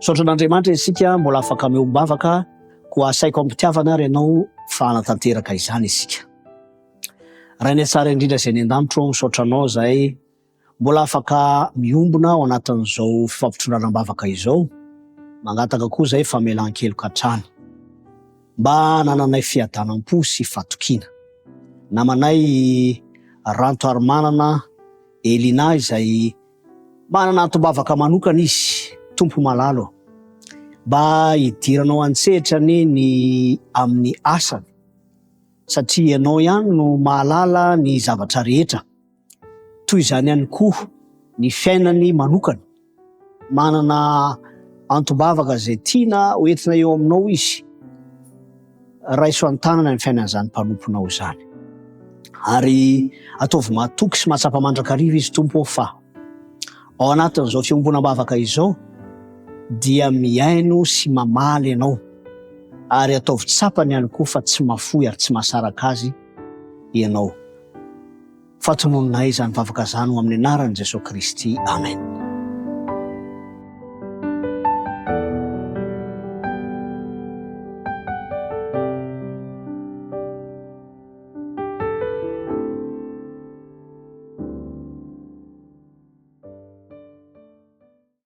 Misaotra an'Andriamanitra isika mbola afaka miombom-bavaka, koa asaiko am-pitiavana ary ianao fa hanatanteraka izany isika. Rainay tsara indrindra izay any an-danitra ô, misaotra anao izahay mbola afaka miombona ao anatin'izao fifampitondrana am-bavaka izao, mangataka koa izahay famelan-keloka hatrany. Mba hanananay fiadanam-po sy fatokiana. Namanay Rantoarimanana Elina izay Manana antom-bavaka manokana izy, Tompo malala ô. Mba hidiranao an-tsehatra anie ny amin'ny asany, satria Ianao ihany no mahalala ny zavatra rehetra. Toy izany ihany koa ny fiainany manokana. Manana antom-bavaka izay tiana ho entina eo aminao izy. Raiso an-tanana ny fiainan'izany mpanomponao izany. Ary ataovy matoky sy mahatsapa mandrakariva izy, Tompo ô, fa ao anatin'izao fiombonam-bavaka izao dia mihaino sy mamaly Ianao, ary ataovy tsapany ihany koa fa tsy mahafoy ary tsy mahasaraka azy Ianao. Fa tonononay izany vavaka izany ho amin'ny anaran'i Jesoa Kristy. Amen.